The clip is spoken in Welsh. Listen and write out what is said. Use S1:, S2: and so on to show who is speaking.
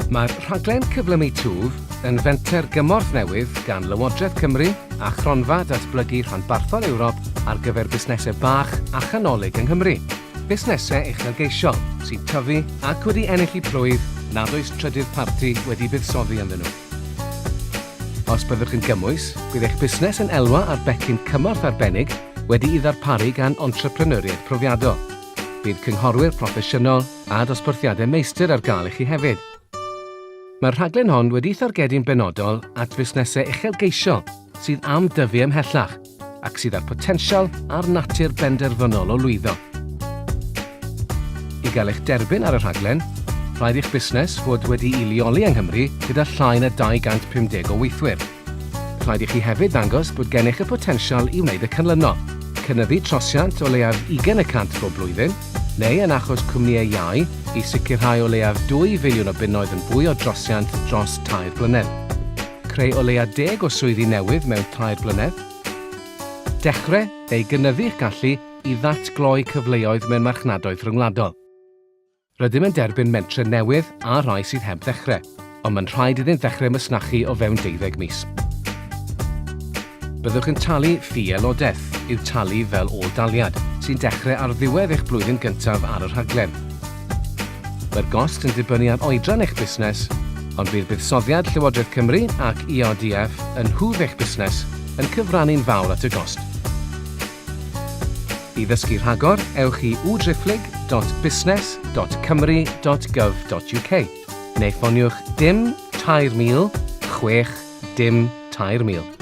S1: Mae'r rhaglen Cyflymu Twf yn fenter gymorth newydd gan Lywodraeth Cymru a Chronfa Datblygu Rhanbarthol Ewrop ar gyfer busnesau bach a chanolig yng Nghymru, busnesau uchelgeisiol sy'n tyfu ac wedi ennill eu plwyf nad oes trydydd parti wedi buddsoddi ynddyn nhw. Os byddwch yn gymwys, bydd eich busnes yn elwa ar becyn cymorth arbennig wedi'i ddarparu gan entrepreneuriaid profiadol. Bydd cynghorwyr proffesiynol a dosbarthiadau meistr ar gael i chi hefyd. Mae'r rhaglen hon wedi'i thargedu'n benodol at fusnesau uchelgeisiol sydd am dyfu ymhellach ac sydd â'r potensial a'r natur benderfynol o lwyddo. I gael eich derbyn ar y rhaglen, rhaid i'ch busnes fod wedi'i leoli yng Nghymru gyda llai na 250 o weithwyr. Rhaid i chi hefyd ddangos bod gennych y potensial i wneud y canlynol, cynyddu trosiant o leiaf 20 y cant bob blwyddyn, neu yn achos cwmnïau iau, i sicrhau o leiaf 2 filiwn o bunnoedd yn fwy o drosiant dros tair blynedd. Creu o leiaf deg o swyddi newydd mewn tair blynedd. Dechrau neu gynyddu'ch gallu i ddatgloi cyfleoedd mewn marchnadoedd rhyngwladol. Rydym yn derbyn mentrau newydd a rhai sydd heb ddechrau, ond mae'n rhaid iddynt ddechrau masnachu o fewn deuddeg mis. Byddwch yn talu ffi aelodaeth, i'w talu fel ôl-daliad, sy'n dechrau ar ddiwedd eich blwyddyn gyntaf ar y rhaglen. Mae'r gost yn dibynnu ar oedran eich busnes, ond bydd buddsoddiad Llywodraeth Cymru ac ERDF yn nhwf eich busnes yn cyfrannu'n fawr at y gost. I ddysgu rhagor, ewch i www.busnes.cymru.gov.uk neu ffoniwch dim 3000 6 dim 3000.